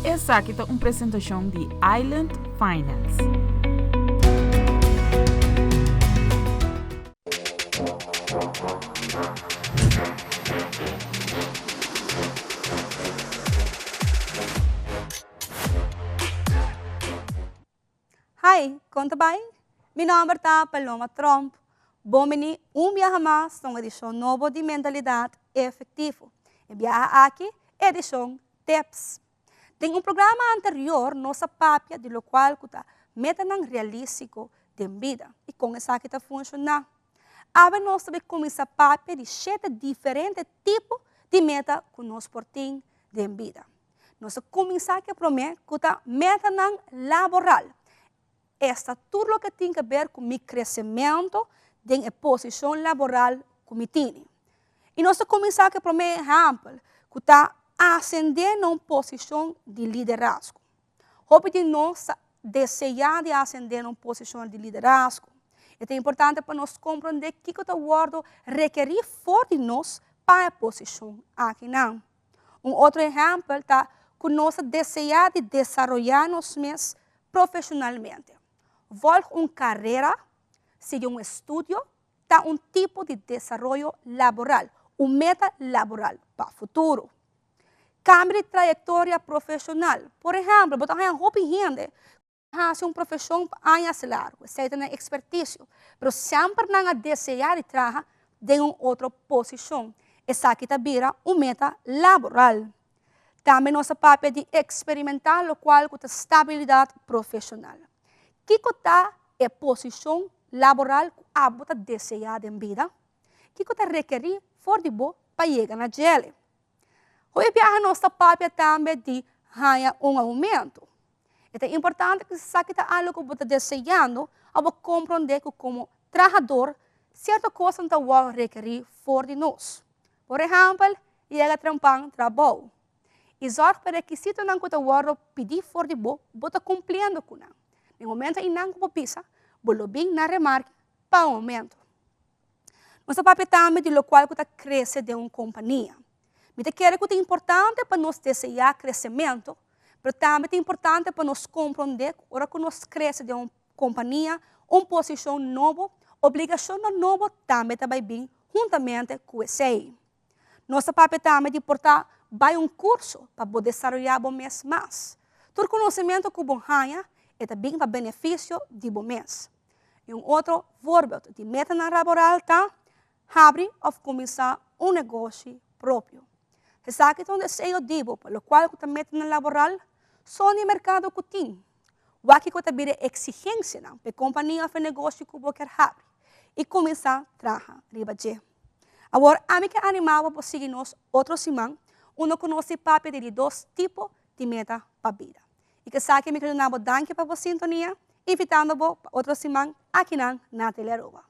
Esaki ta un presentashon di Island Finance. Hi, kon ta bai? Mi nòmber ta Paloma Tromp. Bon bini un biaha mas na un edishon nobo di Mentalidat Efektivo. E biaha aki, edishon Tips. Den un programa anterior nos a papia di lokual ku ta metanan realístiko den bida i kon esaki ta funshoná. Awe nos ta bai kuminsá papia di shete diferente tipo di meta ku nos por tin den bida. Nos a kuminsá ku e promé ku ta metanan laboral. Esta tur loke tin ke ber ku mi kresementu den e posishon laboral ku mi tini. I nos ta kuminsá ku e promé ehèmpel ku ta asendé na un posishon di liderazgo. Hopi di nos ta deseá di asendé na un posishon di liderazgo. E ta importante pa nos komprondé kiko ta wòrdu rekerí for di nos pa e posishon akinan. Un otro ehèmpel ta ku nos ta deseá di desaroyá nos mes profeshonalmente. Vòlg un karera, sigui un estudio, ta un tipo di desaroyo laboral, un meta laboral pa futuro. Kambio di trayektoria profeshonal. Por ehèmpel, bo ta haña hopi hende hasi un profeshon pa añas largu, esei ta nan ekspertisio, pero semper nan a deseá di traha den un otro posishon. Esaki ta bira un meta laboral. Tambe nos a papia di eksperimentá lokual ku ta stabilidat profeshonal. Kiko ta e posishon laboral ku abo ta deseá den bida? Kiko ta rekerí for di bo pa yega na djele? Hopi biaha nos ta papia tambe di haña un oumento. E ta importante ku si sa ki ta algu ku bo ta deseando, abo komprondé ku komo trahador sierto kosnan ta wòrdu rekerí for di nos. Por ehèmpel, yega trempan trabou i zòrg pa e rekisitonan ku ta wòrdu pidí for di bo, bo ta kumpliendo ku nan. Den momento einan ku bo bisa, bo lo bin na remarke pa un oumento. Nos ta papia tambe di lokual ku ta krese den un kompania. Mi ta kere ku ta importante pa nos deseá kresementu, pero tambe ta importante pa nos komprondé ku ora ku nos krese den un kompania, un posishon nobo, obligashonnan nobo tambe ta bai bin huntamente ku esei. Nos ta papia tambe di por ta bai un kurso pa bo desaroyá bo mes mas. Tur konosementu ku bo haña e ta bin pa benefisio di bo mes. I un otro voorbeeld di metanan laboral ta habri òf kuminsá un negoshi propio. Esaki ta un deseo di bo pa lokual ku ta metanan laboral son di e merkado ku tin. Wak kiko ta bira e eksigensianan pa e kompania òf e negoshi ku bo kier habri i kuminsá traha riba dje. Awor ami ke animá bo pa sigui nos otro siman unda ku nos di papia di di dos tipo di meta pa bida. I ku esaki mi ke duna bo danki pa bo sintonia, invitando bo pa otro siman akinan na Telearuba.